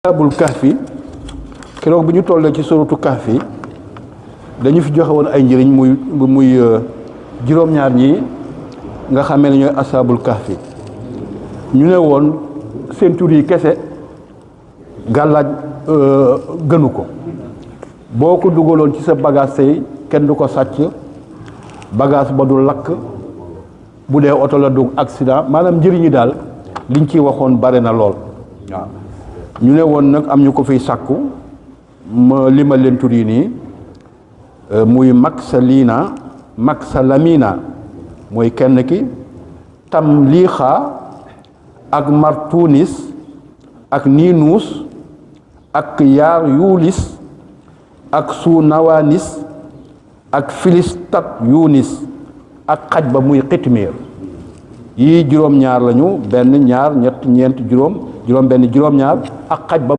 ashaabul kahfi keroog bi ñu tollee ci suratu kahfi dañu fi joxe woon ay njëriñ muy juróom-ñaar ñi nga xamee ne ñooy ashaabul kahfi ñu ne woon seen tur yi kese gàllaaj gënu ko boo ko dugaloon ci sa bagage say kenn du ko sàcc bagage ba du lakk bu dee oto la du accident maanaam njëriñ yi daal liñ ciy waxoon bare na lool waaw ñu ne woon nag am ñu ko fiy sàkku ma limal leen tur yi nii muy Maksalina Maksalamina mooy kenn ki Tamliixa ak Martunis ak Niinus ak Yaar Yulis ak Sunawanis ak Filistat Yunis ak xaj ba muy Xitmiir yii juróom-ñaar lañu benn ñaar ñett ñeent juróom benn juróom-ñaar ak xaj ba